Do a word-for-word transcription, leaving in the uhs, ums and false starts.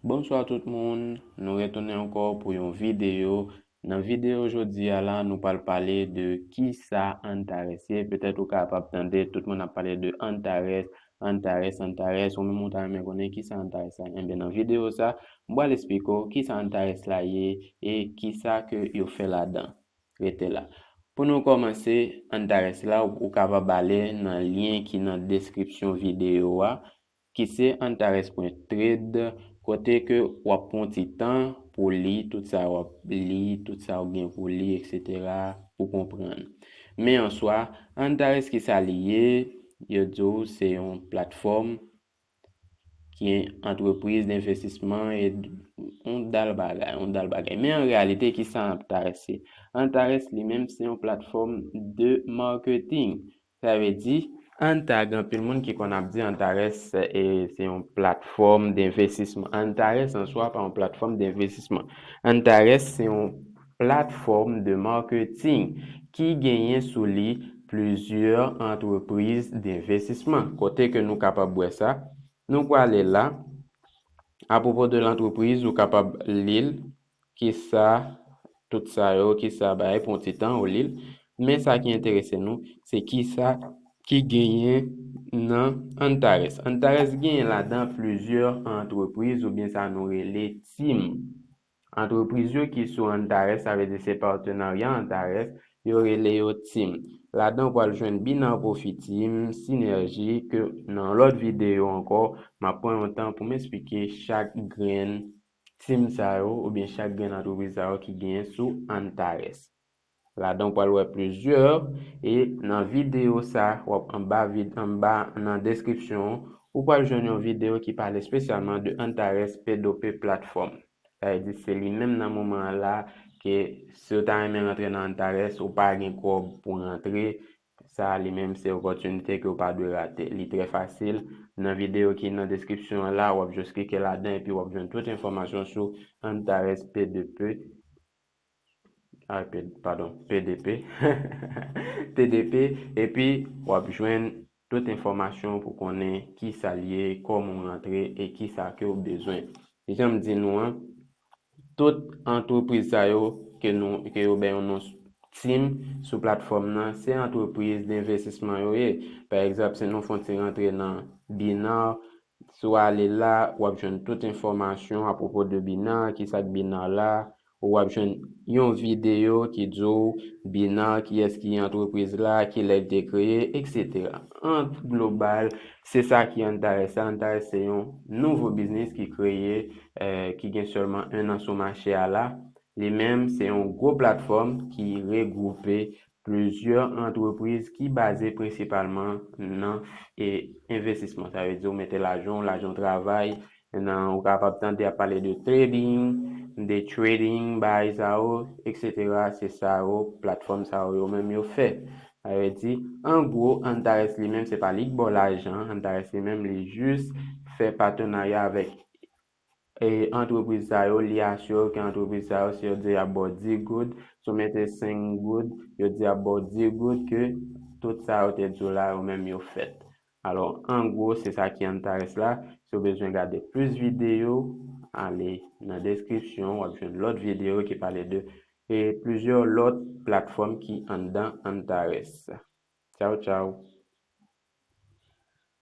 Bonswa tout moun, nou retounen ankò pou yon videyo. Nan videyo jodi a la, nou pral pale de kisa Antares ye. Petèt ou kapab tande tout moun ap pale de Antares, Antares, Antares. Ou menm ou ta renmen konnen kisa Antares la. Enben, nan videyo sa, m pral esplike w kisa Antares la ye e kisa ke yo fè ladan. Rete la. Pou nou kòmanse, Antares la, ou kapab ale nan lyen ki nan deskripsyon videyo a, ki se antares pwen trade, kote ke w ap pran ti tan pou li tout sa w ap li, tout sa w gen pou li, etsetera, pou konprann. Men an swa, Antares kisa li ye, yo di w se yon platfòm ki antrepriz denvestisman e yon dal bagay, yon dal bagay. Men an reyalite, kisa Antares ye? Antares li menm se yon platfòm de marketing. Sa vle di, Anta, gen anpil moun ki konn ap di Antares e, se yon platfòm denvestisman. Antares an swa pa yon platfòm denvestisman. Antares se yon platfòm de marketing ki genyen sou li plizyè antrepriz denvestisman. Kote ke nou kapab wè sa, nou prale la. Apwopo de lantrepriz, ou kapab li l, kisa tout sa yo, kisa bagay, pran ti tan ou li l. Men sa ki enterese nou, se kisa ki genyen nan Antares. Antares genyen ladan plizyè antrepriz oubyen sa nou rele team. Antrepriz yo ki sou Antares, sa vle di se patenarya Antares, yo rele yo team. Ladan ou pral jwenn Binar Profi Team, Synergy, ke nan lòt videyo ankò, m ap pran yon tan pou m esplike chak grenn team sa yo oubyen chak grenn antrepriz sa yo ki genyen sou Antares. Ladan ou pral wè plizyè, e nan videyo sa, w ap anba vid-, anba nan deskripsyon, ou pral jwenn yon videyo ki pale espesyalman de Antares P deux P platfòm. Sa vle di se li menm nan moman an la ke si w ta renmen rantre nan Antares, ou pa gen kòb pou rantre, sa li menm se opòtinite ke w pa dwe rate. Li trè fasil. Nan videyo ki nan deskripsyon an la, w ap jis klike ladan epi w ap jwenn tout enfòmasyon sou Antares P deux P. Ah, P-, padon, P deux P. P deux P, epi w ap jwenn tout enfòmasyon pou konnen kisa l ye, kòman w rantre e kisa ke w bezwen. Jan m di nou an, tout antrepriz sa yo ke nou, ke yo bay yon non team sou platfòm nan, se antrepriz denvestisman yo ye. Pa egzanp, si nou fè yon ti rantre nan Binar, si w ale la, w ap jwenn tout enfòmasyon apwopo de Binar, kisa k Binar la, ou w ap jwenn yon videyo ki di w Binar, kiyès ki antrepriz la, kilè l te kreye, etsetera. An global, se sa ki Antares la. Antares se yon nouvo biznis ki kreye, eh, ki gen sèlman en an sou mache a la. Li menm, se yon gwo platfòm ki regwoupe plizyè antrepriz ki baze prensipalman nan, e, envestisman. Sa vle di ou mete lajan w, lajan w travay, nan, ou kapab tande y ap pale de trading, de trading, bagay sa yo, etsetera. Se sa yo, platfòm sa yo, yo menm yo fè. Sa vle di, an gwo, Antares li menm, se pa li k ba w lajan, Antares li menm, li jis fè patenarya avèk e antrepriz sa yo, li asire w ke antrepriz sa yo, si yo di y ap ba w dis goud, si w mete senk goud, yo di y ap ba w dis goud, ke tout sa yo te di w la, yo menm yo fèt. Alò, an gwo, se sa ki Antares la. Si w bezwen gade plis videyo, ale nan deskripsyon, w ap jwenn lòt videyo ki pale de, e plizyè lòt platfòm ki anndan Antares. Tchaw, tchaw.